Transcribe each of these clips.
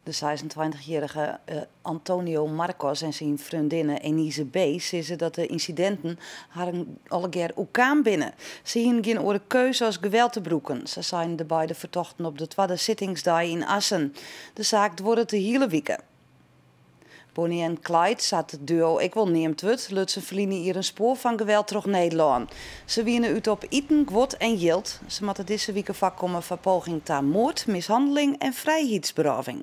De 26-jierrige Antonio Marcos en syn freondinne Enise B. sizze dat de ynsidinten harren allegear oerkaam binne. Se hiene gjin oare keuze as geweld te brûken, sa seinen de beide fertochten op de twadde sittingsdei yn Assen. De saak duorret de hiele wike. Bonnie en Clyde, sa't it duo ek wol neamd wurdt, lutsen ferline jier in spoar fan geweld troch Nederlân. Se wiene út op iten, guod en jild. Se moatte dizze wike foarkomme foar poging ta moard, mishanneling en frijheidsberôving.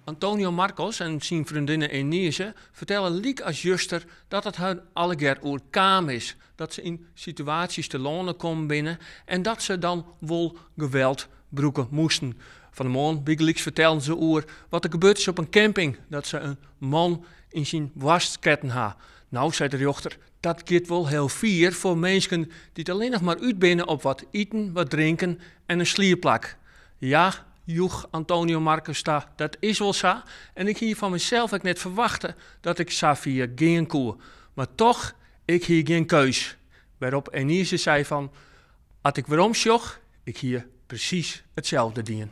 Antonio Marcos en syn freondinne Enise fertelle lykas juster dat it har allegear oerkaam is, dat se yn situaasjes telâne kommen binne en dat se dan wol geweld brûke moasten. Fan 'e moarn bygelyks fertelden se oer wat der gebeurd is op in camping, dat se in man yn syn boarst sketten ha. No, seit de rjochter, dat giet wol hiel fier foar minsken dy't allinnich mar út binne op wat iten, wat drinken en in sliepplak. Ja, joech Antonio Marcos ta, dat is wol sa en ik hie fan mysels ek net ferwachte dat ik safier gean koe. Mar toch, ik hie gjin keus. Wêrop Enise sei fan, As ik werom sjoch, ik hie presys itselde dien.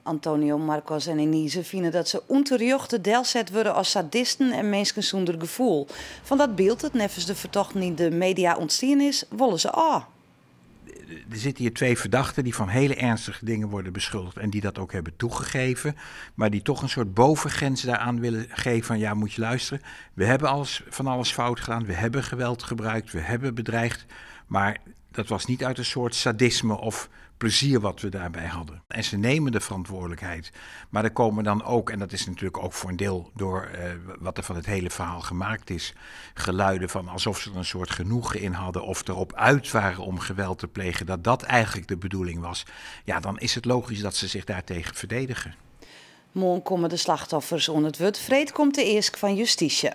Antonio Marcos en Enise fine dat se ûnterjochte delset wurde as sadisten en minsken sûnder gefoel. Fan dat byld dat neffens de fertochten yn de media ûntstien is, wolle se ôf. Er zitten hier twee verdachten die van hele ernstige dingen worden beschuldigd en die dat ook hebben toegegeven, maar die toch een soort bovengrens daaraan willen geven van ja, moet je luisteren, we hebben alles, van alles fout gedaan, we hebben geweld gebruikt, we hebben bedreigd, maar dat was niet uit een soort sadisme of plezier wat we daarbij hadden. En ze nemen de verantwoordelijkheid. Maar er komen dan ook, en dat is natuurlijk ook voor een deel door wat er van het hele verhaal gemaakt is, geluiden van alsof ze er een soort genoegen in hadden of erop uit waren om geweld te plegen, dat dat eigenlijk de bedoeling was. Ja, dan is het logisch dat ze zich daartegen verdedigen. Moarn komme de slachtoffers oan it wurd. Freed komt de eask fan justysje.